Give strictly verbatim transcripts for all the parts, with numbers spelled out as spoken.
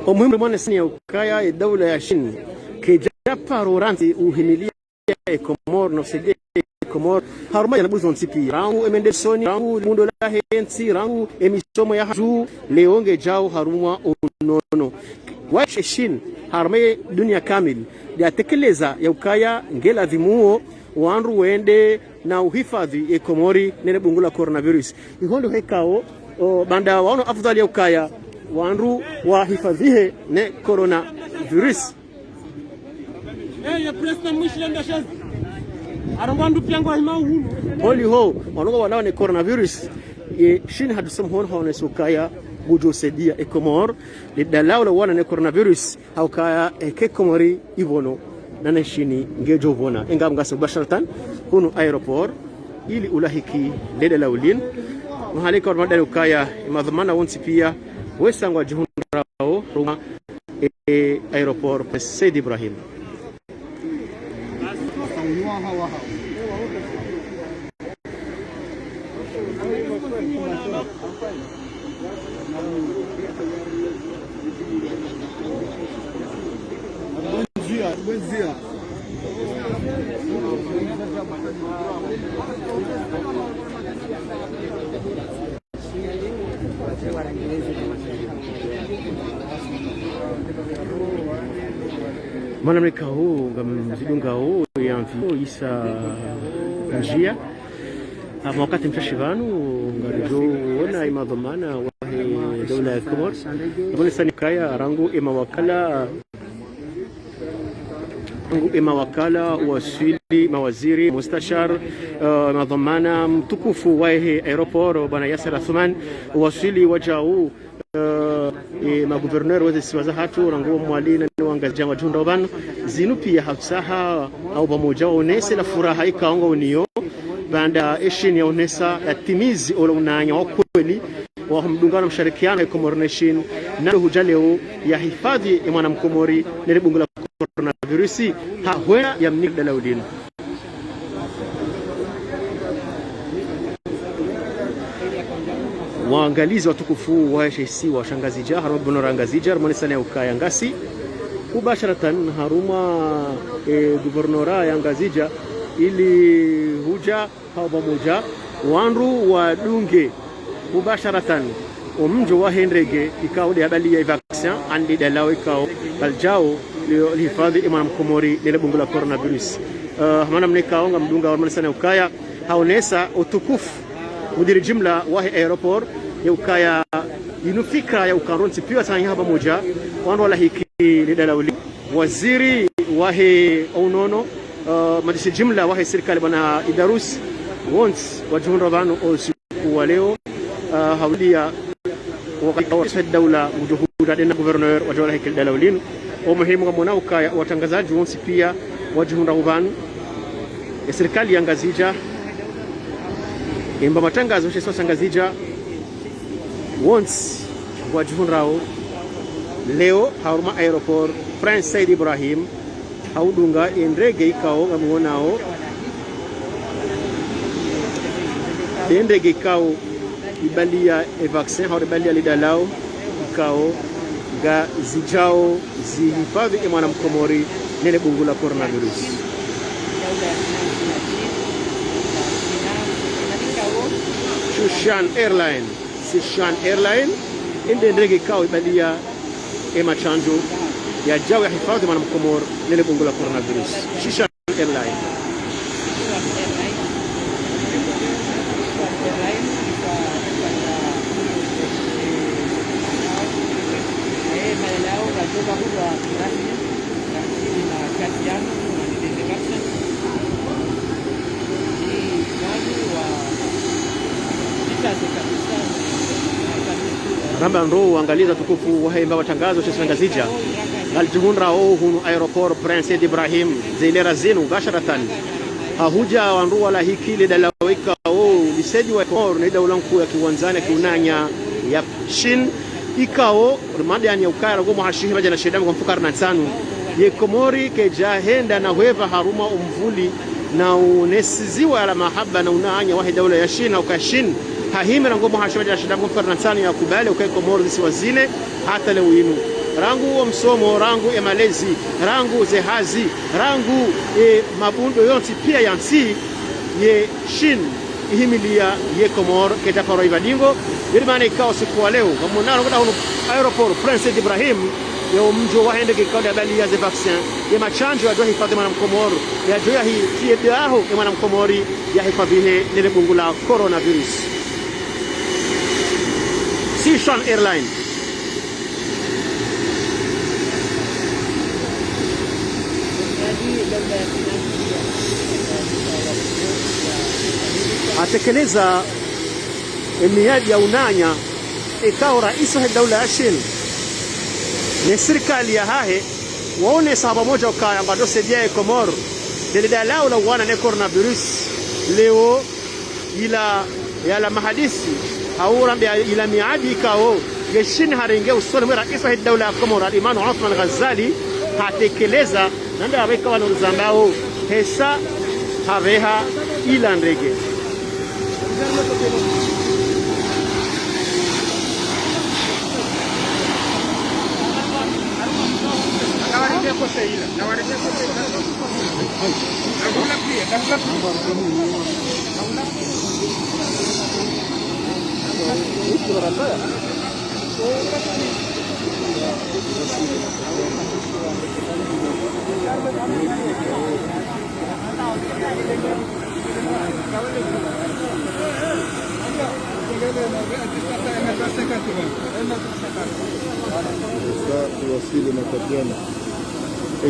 Omuhimu mwana sini ya ukaya e daula ya Chine kedja paro rantsi uhimilia e Komori no usaidia e Komori harumwa ya nabuzo ntsi pia. Rangu e Mendelssohn, rangu libundo lahe ntsi, rangu e misomo ya hadju, leo ngedjao harumwa unono. Wahe Chine harumwa ye dunia kamili yatekeleza ya ukaya ngeladhimuo wandru wende na uhifadhi e Komori nele bungu la coronavirus. Iho ndo hekao, o, baanda waono afudhali ya ukaya wandru wahifadhihe ne coronavirus. Eh, ye president mwishi yenda shezi. Arongo andu pia ngwahima uhulu. Holiho, wanu ngwalawa ne coronavirus. Ye Chine haduse mhono haonesa ukaya ngudjo saidia e Komori lidalaula wana ne coronavirus. Ha ukaya eka e Komori ibono, na ne Chine ngedjo bona. Enga mngasi mubasharatan hunu aéroport ili ulahiki le dalaula linu. Mahala ika madani ukaya e madhwamana wontsi pia wesa ngwadjihundrao harumwa e aéroport Prince Said Ibrahim. Mwana mleka huu ngamzidungao ya mvi isa njia. Ama wakati mshashi pvanu ngaridjo ona e madhwamana wahe daula ya Komori. Ngwaonesao ukaya rangu e mawakala, rangu e mawakala waswili, mawaziri, mustashar, eh, madhwamana mtukufu wahe aéroport, bwana Yasser Athoumani, waswili wadjau, eh, e magouverneur weze zisiwa zahatru, rangu Mwali na Ngazidja ngwadjihundrao pvanu. Zinu pia hapvaha hau pvamodja waonese la furaha ikao ngwaonayo baanda e Chine yaonesa yatimizi ola unanya wa kweli wa mdungano msharikiano ya Komori ne Chine, na hudja leo yahifadhi e mwana mkomori nele bungu la coronavirus, ha hwenda yamnike dalaula linu. Waangalizi watukufu wahe isiwa sha Ngazidja, harumwa bunura Ngazidja, harumwa nisani ya ukaya ngasi mubasharatan harumwa, eh, guvernora ya Ngazidja, ili hudja hau pvamodja wandru wadunge mubasharatan omdjo wahe ndrege ikao nde yabalia e vaccin, ani dalaula ikao ngalidjao lihifadhi e mwana mkomori nele bungu la coronavirus. Eh, hama namna ikao ngamdungao harumwa nisani ya ukaya haonesa utukufu mudiri jimla wahe aéroport ya ukaya inu fikra ya ukaya ndo ntsi pia tsanya ha pvamodja wandru walahiki le dalaula linu. Waziri wahe unono, eh, madisi jimla wahe sirikali bwana Idarus, wontsi wadjihundrao pvanu usiku wa leo, eh, haulia wakati wa daula mdjuhura dena gouverneur wadjo lahiki le dalaula linu. Omuhimu ngamwonao ukaya watrangazadji wontsi pia wadjihundrao pvanu. E sirikali ya Ngazidja, emba matrangazo she isiwa sha Ngazidja, wontsi ngwadjihundrao leo harumwa aéroport Prince Said Ibrahim, haudunga e ndrege ikao ngamwonao, e ndrege ikao ibalia e vaccin, hau ibalia le dalaula ikao ngazidjao zihifadhi e mwana mkomori nele bungu la coronavirus. Shushan Airline, Shushan Airline, inde ndrege ikao ibalia e matsandjo yadjao yahifadhi mwana mkomori nele bungu la coronavirus. Shushan Airline. Ramba ndo waangalizi watukufu wahe mba matrangazo she isiwa sha Ngazidja, ngalidjihundrao hunu aéroport Prince Said Ibrahim, ze lera zinu mubasharatan. Hahudja wandru walahiki le dalaula ikao lisaidiwa e Komori ne daula nkuu ya kiwandzani ya kiunanya ya Chine, ikao, rimwambiani ya ukaya rangu mwaha shihwi madjana shenda mfukare na ntsanu, ye Komori kayidja henda na hweva harumwa omvuli na unesiziwa yala mahaba na unanya wahe daula ya Shine, ukaya Shine hahimi rangu mwaha shihwi madjana shenda mfukare na ntsanu yakubali ukaya Komori zisiwa zile hata leo inu. Rangu omsomo, rangu emalezi, rangu zehazi, rangu emabundo yontsi pia ya ntsi, ye Shine ihimiliya ye Komori, kayidja paro iva dingo. Yo ndo maana ikao usiku wa leo, ngamwonao ngwenda hunu aéroport Prince Said Ibrahim, ye omdjo wahe ndege ikao ndo yabaliya ze vaccin, ye mashandjo yadjo hifadhwi mwana Mkomori, yadjo yahi, tiye daho ye mwana Mkomori, yahifadhwihe nele bungu la coronavirus. Sishan Airline. Hatekeleza emiadi ya unanya, ikao raisi wahe daula ya Shine ne sirikali yahahe waonesa ha pvamodja ukaya ngwadjo saidia ye Komori, lele dalao la uwana ne coronavirus. Leo ila, yala mahadisi, hau rambe yila miadi ikao ye Shine harenge usoni mwe raisi wahe daula ya Komori, Al-Imam Othman Ghazali, hatekeleza, nanda yapvo ikao pvanu rizambao, hesa hapveha ila ndege.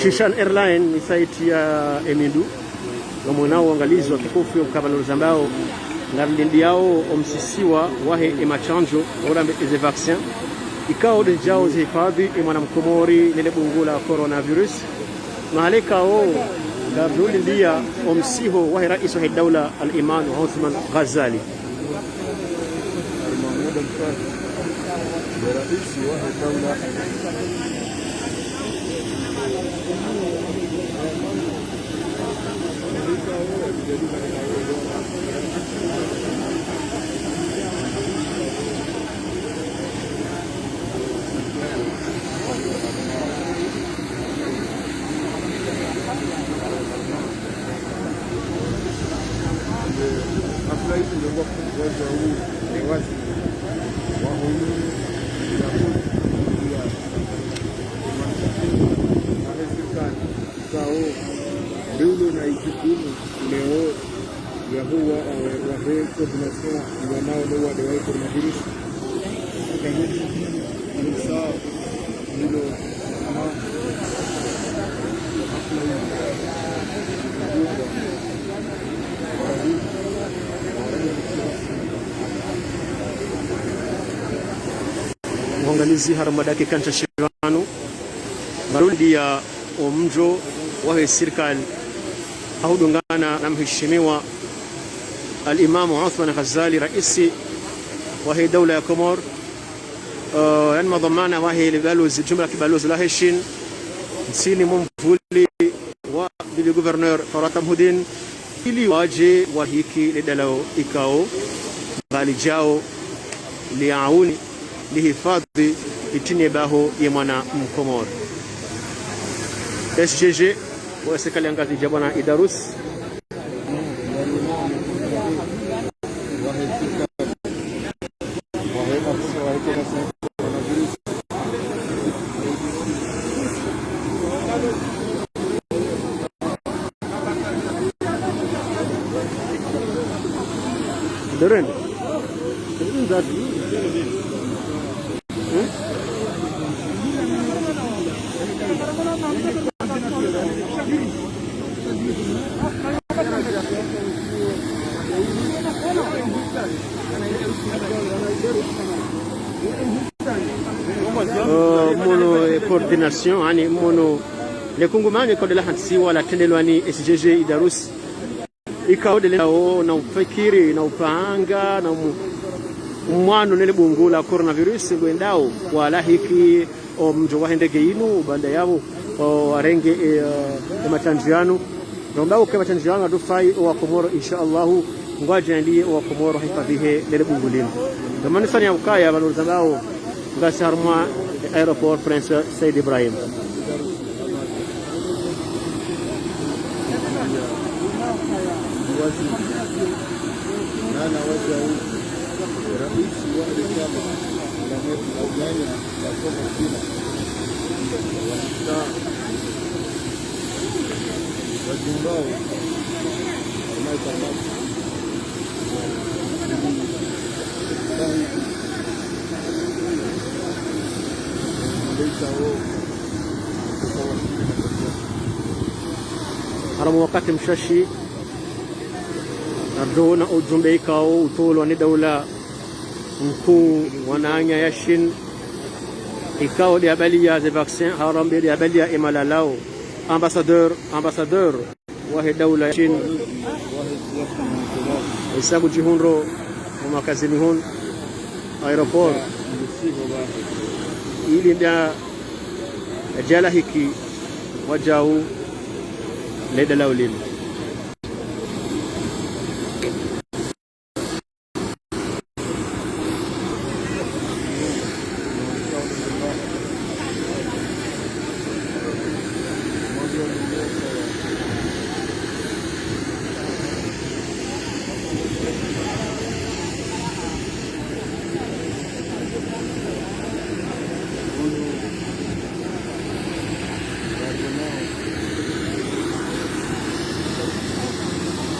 Sishan Airline ni site ya emindu. Ngamwonao wangalizi watukufu, yo ukaya pvanu rizambao, ngarilindiyao omsisiwa wahe emashandjo, hau rambe eze vaccin, ikao ndezidjao zihifadhwi emwana Mkomori nele bungu la coronavirus. Mahala ikao, ngarilindiya omsiho wahe raisi wahe daula, Al-Imam Othman Ghazali. Mahmoud Mswati, raisi wahe daula. Ikao, ndo ulo na ijukumu leo ya huwa, eh, wahe coordination iwanao no uwade wa coronavirus. Ikao, ndilo, ama, wangalizi, harumwa dakika ntsahe pvanu, ngarulindiya omdjo wahe sirikali, ha udungana na mheshimiwa Al-Imam Othman Ghazali, raisi wahe daula ya Komori, eh, yaani madhwamana wahe le balozi, jumba la kibalozi lahe Shine ntsini mwa omvuli wa bibi gouverneur Farwata Mhudin, ili wadje wahiki le dalao ikao ngalidjao liauni lihifadhwi itini baho ye mwana Mkomori. S G G wa sirikali ya Ngazidja, bwana Idarus. Deren. Eh, mono, eh, coordination, yaani mono le kungumanyo ikao ndela hantsiwa la trendelwa ni S G G Idarus. Ikao ndele nao na ufikiri, na upanga, na umu-, mwano nele bungu la coronavirus ngwendao walahiki omdjo wahe ndege yinu, baanda yapvo, o, warenge, e, e, e matsandjo yanu. Ngwambao uka e matsandjo yanu yadufai owakomoro, insha Allahu, ngwadjaliye owakomoro wahifadhihe nele bungu linu. Ndo maana nifanya ukaya pvanu rizambao ngasi harumwa, e, aéroport Prince Said Ibrahim. Harumwa wakati mshashi, naridoona ujumbe ikao utolwa ni daula nkuu wananya ya Chine, ikao de abaliya ze vaccin, harumwa de abaliya e malalao, ambassadeur, ambassadeur wahe daula ya Chine, isa kudjihundro omakazini hunu, aéroport, ili nda yadjalahiki wadjau le dalao linu.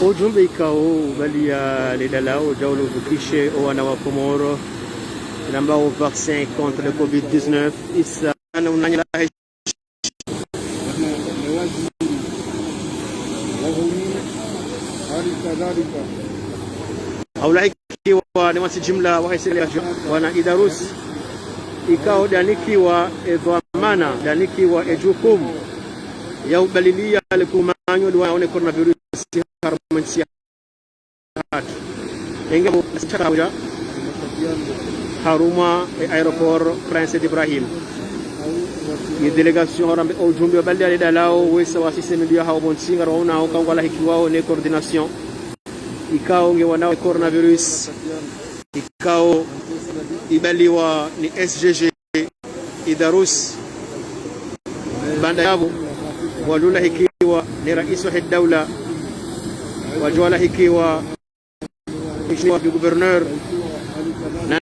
Ujumbe ikao ubaliya le dalao, ujao uluvukishe owana wa Komoro, nambao vaccin contre le covid dix-neuf, isa na unanya la Haulahikiwa ni wasi jimla wahe sele ya wana Idarus, ikao danikiwa e dhwamana, danikiwa e jukumu ya ubaliliya le kumanyo liwanao ne coronavirus harumwa ntsi yahatru. Engapvo sitauja harumwa e aéroport Prince Ibrahim. Ye délégation harambe ujumbe wa baliya le dalao wesa wasise mindu yahawo pvontsi ngariwaonao ukaya ngwalahikiwao ne coordination, ikao ngewanao coronavirus, ikao ibaliwa ni S G G Idarus. Baanda yapvo, walulahikiwa ni rais wahe daula, wadjwalahikiwa mheshimiwa gouverneur, na